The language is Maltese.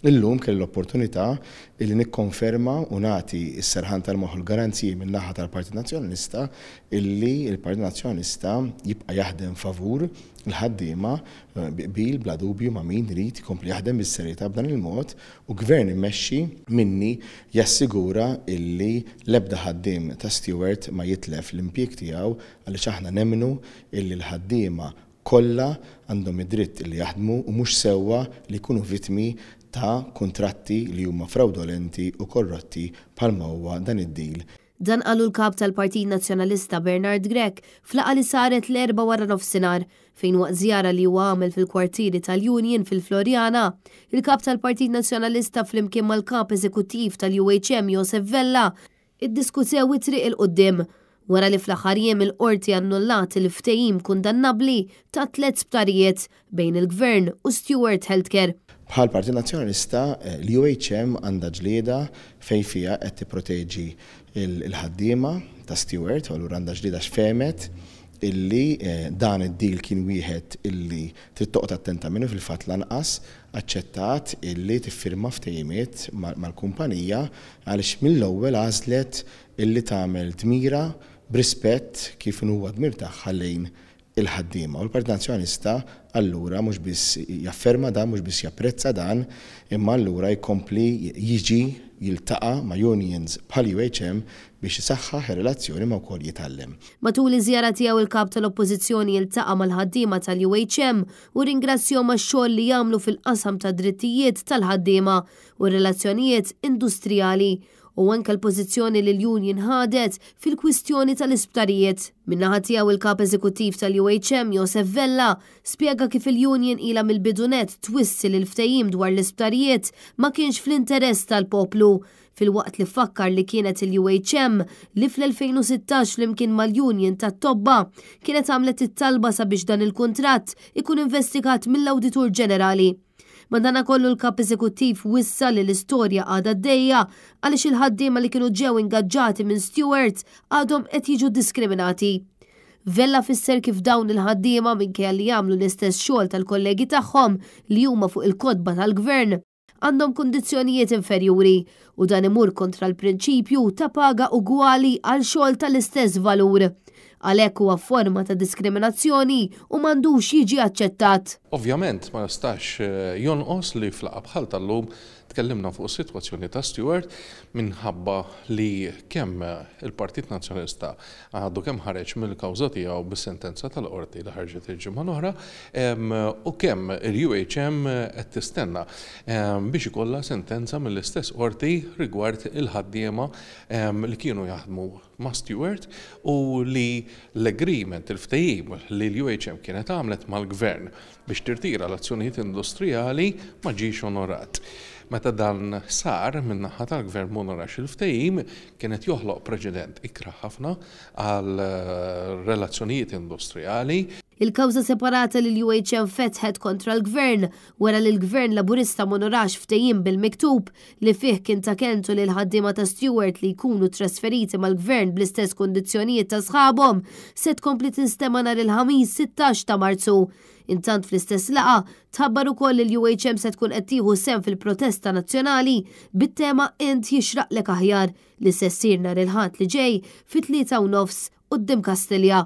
Illum kelli l-opportunità illi nikkonferma u nagħti s-serħan tal-moħħ u l-garanziji min-naħa tal-Partit Nazzjonalista illi l-Partit Nazzjonalista jibqa' jaħdem favur il-ħaddiema bi qbil bla dubju ma' min irid ikompli jaħdem bis-serjetà b'dan il-mod u Gvern immexxi minni jassigura illi l-ebda ħaddiem ta' Steward ma jitlef l-impjieg tiegħu għaliex aħna nemmnu illi l-ħaddiema kollha għandhom id-dritt li jaħdmu u mhux sewwa li jkunu vittmi ta' kuntratti li huma frawdolenti u korrotti bħalma huwa dan id-deal. Dan qalu l-Kap tal-Partit Nazzjonalista Bernard Grech f'laqgħa li saret l-Erbgħa waranofsinhar fejn waqt żjara li huwa għamel fil-kwartieri tal-Union fil-Floriana, il-Kap tal-Partit Nazzjonalista flimkien mal-Kap Eżekuttiv tal-UHM Josef Vella iddiskutew it-triq 'il quddiem wara li fl-aħħar jiem il-Qorti annullat il-ftehim kundannabbli ta' tlett sptarijiet bejn il-Gvern u Steward Healthcare. Bħall-Partit Nazzjonalista, l-UHM għandha ġlieda fejn fiha qed tipproteġi l-ħaddiema ta' Steward u allura għandha ġlieda għax fehmet illi dan id-deal kien wieħed illi trid toqgħod attenta minnu fil-fatt lanqas aċċettat illi tiffirma ftehimiet mal-kumpanija għaliex mill-ewwel għażlet illi tagħmel dmirha b'rispett kif inhu huwa dmir tagħha lejn il-ħaddiema. U l-Partit Nazzjonalista allura mhux biss jafferma dan, mhux biss japprezza dan, imma allura jkompli jiġi jiltaqa' ma' unions bħall-UHM biex isaħħaħ ir-relazzjoni ma wkoll jitgħallem. Matul iż-żjara tiegħu il-Kap tal-Oppożizzjoni iltaqa' mal-ħaddiema tal-UHM u rringrazzjahom għax-xogħol li jagħmlu fil-qasam tad-drittijiet tal-ħaddiema u r-relazzjonijiet industrijali u anke l-pożizzjoni li l-union ħadet fil-kwistjoni tal-isptarijiet. Min-naħa tiegħu il-Kap Eżekuttiv tal-UHM Josef Vella spjega kif il-union ilha mill-bidu nett twissi li l-ftehim dwar l-isptarijiet ma kienx fl-interess tal-poplu filwaqt li fakkar li kienet il-UHM li fl-2016 flimkien mal-Union tat-Tobba kienet għamlet it-talba sabiex dan il-kuntratt ikun investigat mill-Awditur Ġenerali. Madanakollu l-Kap Eżekuttiv wissa li l-istorja għadha għaddejja għaliex il-ħaddiema li kienu ġew ingaġġati minn Steward għadhom qed jiġu diskriminati. Vella fisser kif dawn il-ħaddiema minkejja li jagħmlu l-istess xogħol tal-kollegi tagħhom li huma fuq il-kotba tal-gvern, għandhom kundizzjonijiet inferjuri u dan imur kontra l-prinċipju ta' paga ugwali għal xogħol tal-istess valur. Għalhekk huwa forma ta' diskriminazzjoni u m'għandux jiġi aċċettat. Ovvjament ma jistax jonqos li f'laqgħa bħal tal-lum tkellimna fuq is-sitwazzjoni ta' Steward minħabba li kemm il-Partit Nazzjonalista għadu kemm ħareġ mill-kawża tiegħu bis-sentenza tal-Qorti li ħarġet il-ġimgħa l-oħra u kemm il-UHM qed tistenna biex ikollha sentenza mill-istess Qorti rigward il-ħaddiema li kienu jaħdmu ma' Steward u li l-agreement, il-ftehim li l-UHM kienet għamlet mal-Gvern biex tirtira l-azzjonijiet industrijali ma ġiex onorat. Meta dan sar min-naħa tal-Gvern m'onorax il-ftehim, kien qed joħloq preċedent ikrah ħafna għal relazzjonijiet industrijali. Il-kawża separata li l-UHM fetħet kontra l-Gvern wara li l-Gvern Laburista m'onorax ftehim bil-miktub li fih kien ta kelmtu lill-ħaddiema ta' Steward li jkunu trasferiti mal-Gvern bl-istess kundizzjonijiet ta' sħabhom, se tkompli tinstema' nhar il-Ħamis 16 ta' Marzu. Intant fl-istess laqgħa, tħabbar ukoll li l-UHM se tkun qed tieħu sehem fil-protesta nazzjonali bit-tema Int jixraqlek aħjar li se ssir nhar il-Ħadd li ġej fit-3:30 quddiem Kastilja.